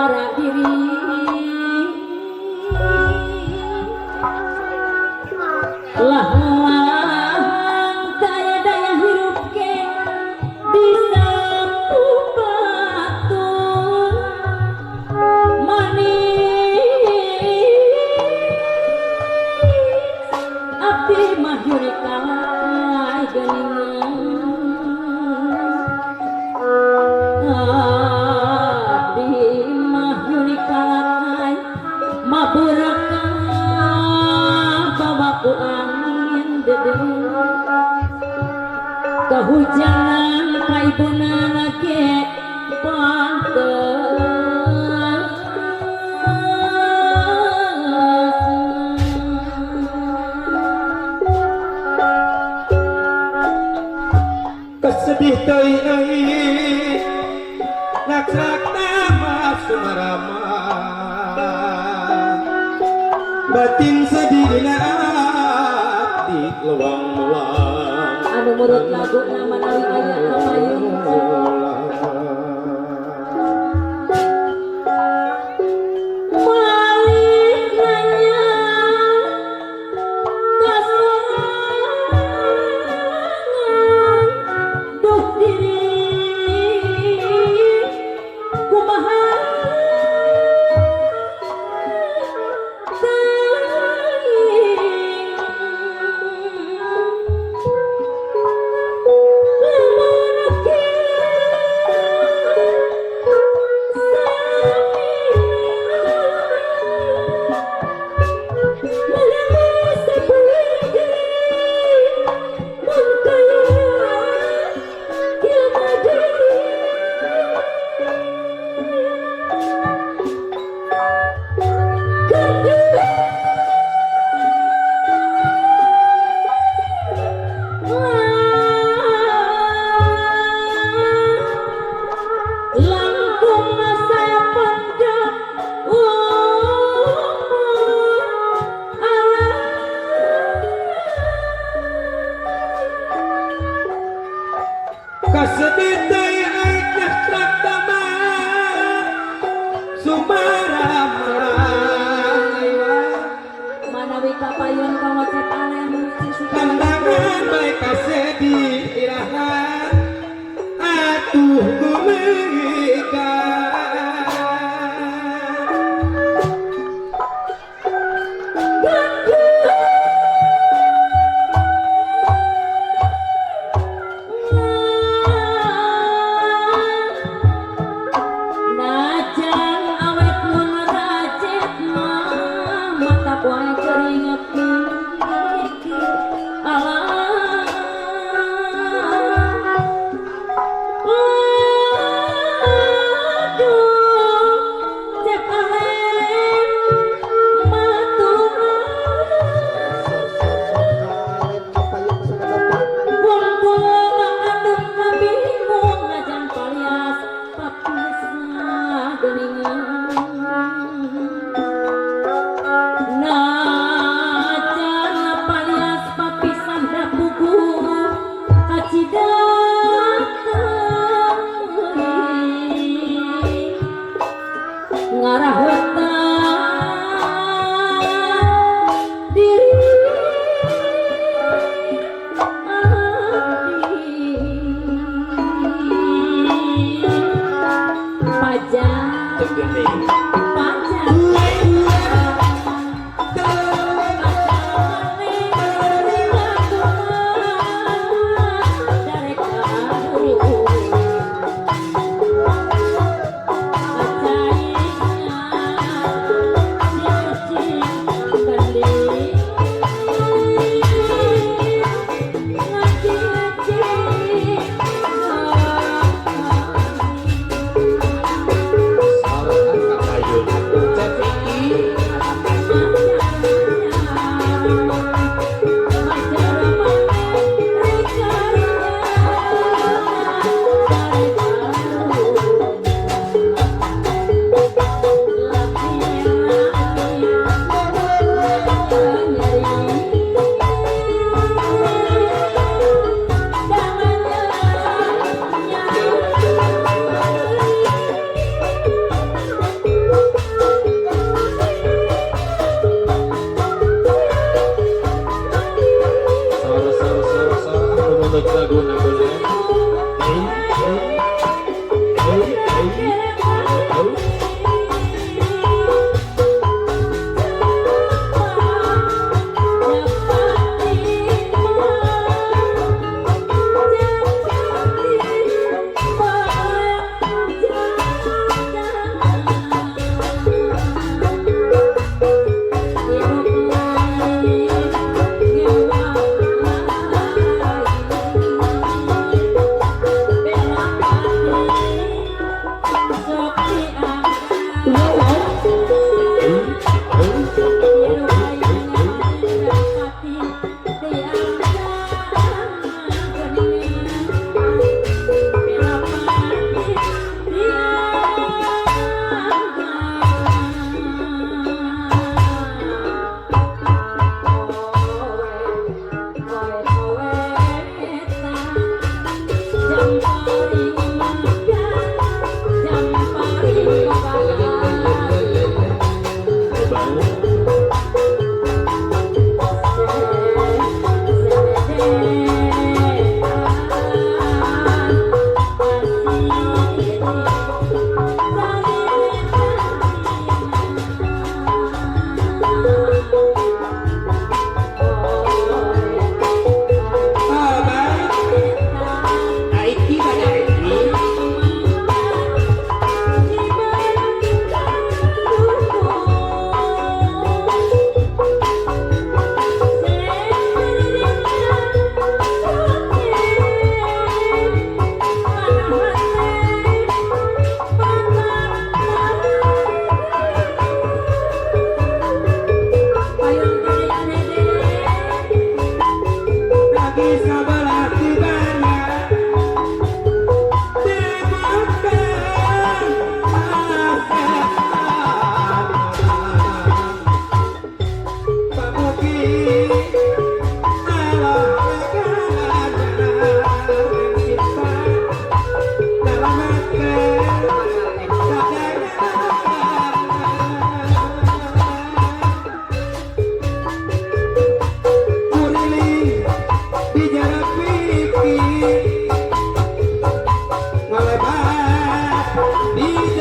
Ngora diri lah daya daya hirup ke disapu batur manis abdi mah yuri kalai geuningan abdi mah yuri kalai maburakah bawa ku angin dedeung kehujanan kaibunana ge pantes. Kesedih teuing euy nakrak nama Sumarama batin sedih dina ati lewang mulang. Anu murut lagu nama manawi aya kapayun. Balik nanya ka sorangan duh diri kumaha teuing lamun kieu Langkung saya panjang umur alam. Kasedih teuing euy nakrak nama Sumarama. Manawi kapayun kangocap alen. Kandangan bae kasedih iraha atuh gumika. Najan awet mun racet mah mata poe keringet mikir alah. Aduh cek alen matulungan. Wong kula ngandung kabingung najan palias papisah geuningan najan palias papisah da pugu kacida teuing ngarah diri abdi pajak pajak. Sarokan kapayun.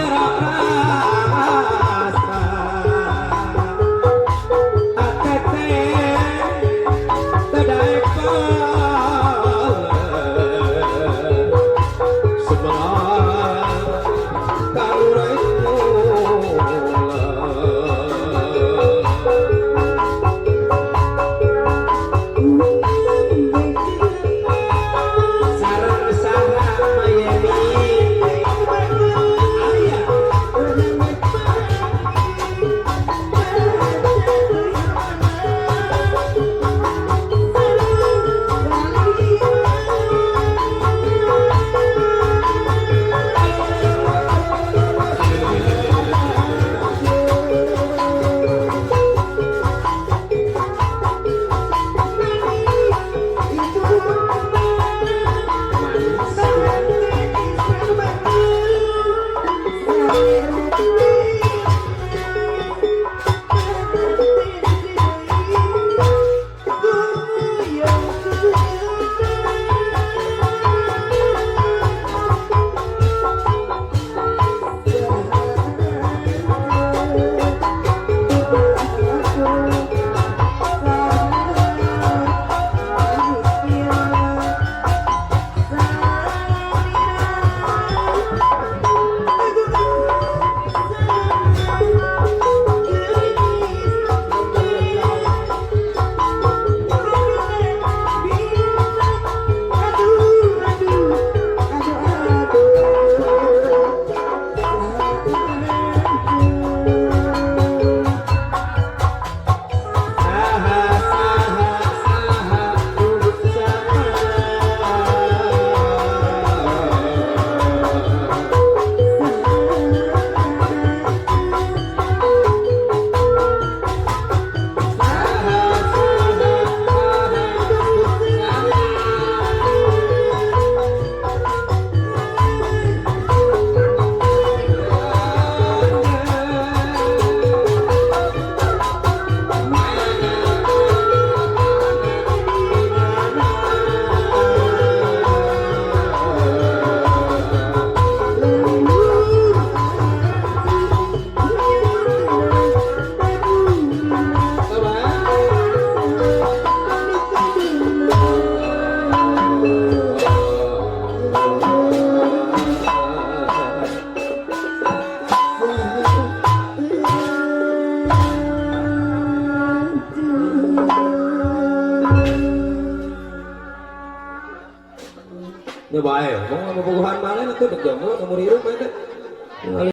jero rasa atete teu daek sebelah kalurai sarang sarang Miami ayah. Saha saha saha Ini bae, mau bobogohan mana tuh dek jomblo kamu hirup mah teh.